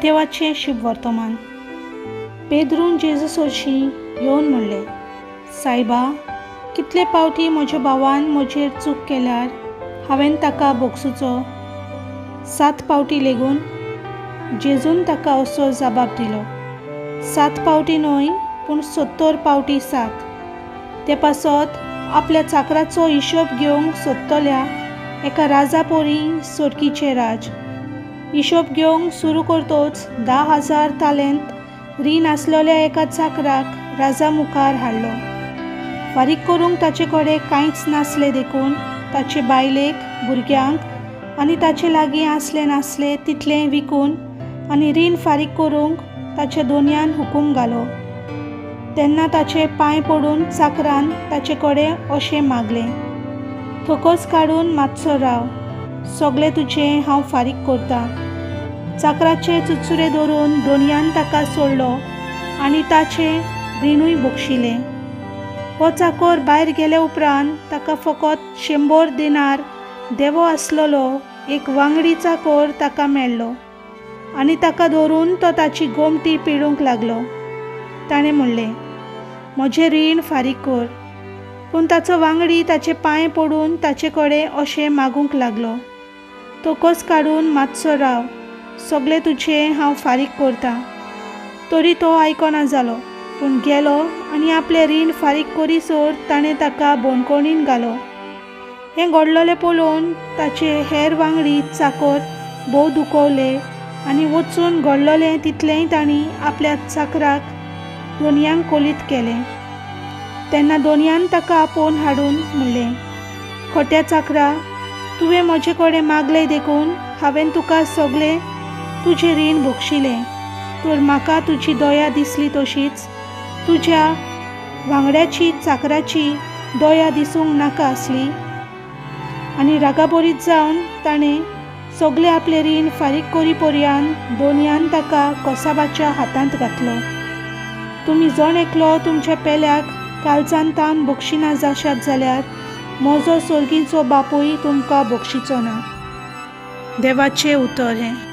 देवाचें शुभ वर्तमान. पेद्रून जेजू सोरशीं येवन म्हणलें, सायबा, कितले पावटी म्हज्या भावान म्हजेर चूक केल्यार हांवें ताका भोगसुचो? 7 पावटी लेगून? जेजून ताका असो जबाब दिलो, 7 पावटी न्हय, पूण 70 पावटी 7. ते पासत आपल्या चाकराचो हिशोब घेवंक सोदतल्या एका राजा पोरी सोरकीचें राज. हिशोब घेवंक सुरू करतोच 10,000 तालेंत रीण आसलेल्या एका चाकराक राजा मुखार हाडलो. फारीक करूंक ताचे कडेन कांयच नासलें देखून ताचे बायलेक, भुरग्यांक आनी ताचे लागीं आसलें नासलें तितलें विकून आनी रीण फारीक करूंक ताच्या दोनयान हुकूम घालो. तेन्ना ताचे पांय पडून चाकरान ताचे कडेन अशें मागलें, थोकोच काडून मातसो राव, सगळें तुजें हांव फारीक करतां. चाकराचे चुचुरे धरून दोनयान ताका सोडलो आनी ताचें रिणूय बक्षिलें. हो चाकोर भायर गेले उपरांत ताका फकत 100 दिनार देवो आसलेलो एक वांगडी चाकोर ताका मेळ्ळो आनी ताका धरून तो ताची गोमटी पिळूंक लागलो. ताणें म्हणलें, म्हजें रीण फारीक कर. पूण ताचो वांगडी ताचे पांय पडून ताचे कडेन अशें मागूंक लागलो, तोकोस काडून मातसो राव, सगळें तुजें हांव फारीक करतां. तरी तो आयकना जालो, पूण गेलो आनी आपलें रीण फारीक करीसर ताणें ताका बंदखणीन घालो. हें घडलेलें पळोवन ताचे हेर वांगडी चाकर भोव दुखवले आनी वचून घडलेलें तितलेंय तांणी आपल्या चाकराक दोनयांक कोलीत केलें. तेन्ना दोनयान ताका आपोवन हाडून म्हणलें, खोट्या चाकरा, तुवें म्हजे कडेन मागलें देखून हांवें तुका सगळें तुजें रीण बक्षिलें. तर म्हाका तुजी दया दिसली तशीच तुज्या वांगड्याची चाकराची दया दिसूंक नाका आसली. आनी रागाबरीत जावन ताणें सगळें आपलें रीण फारीक करी पर्यान दोनयान ताका कोसाबाच्या हातांत घातलो. तुमी जण एकलो तुमच्या पेल्याक कालचान तान बक्षिना जाशात जाल्यार म्हजो सोर्गीचो बापूय तुमकां बक्षिचो ना. देवाचें उतर हें.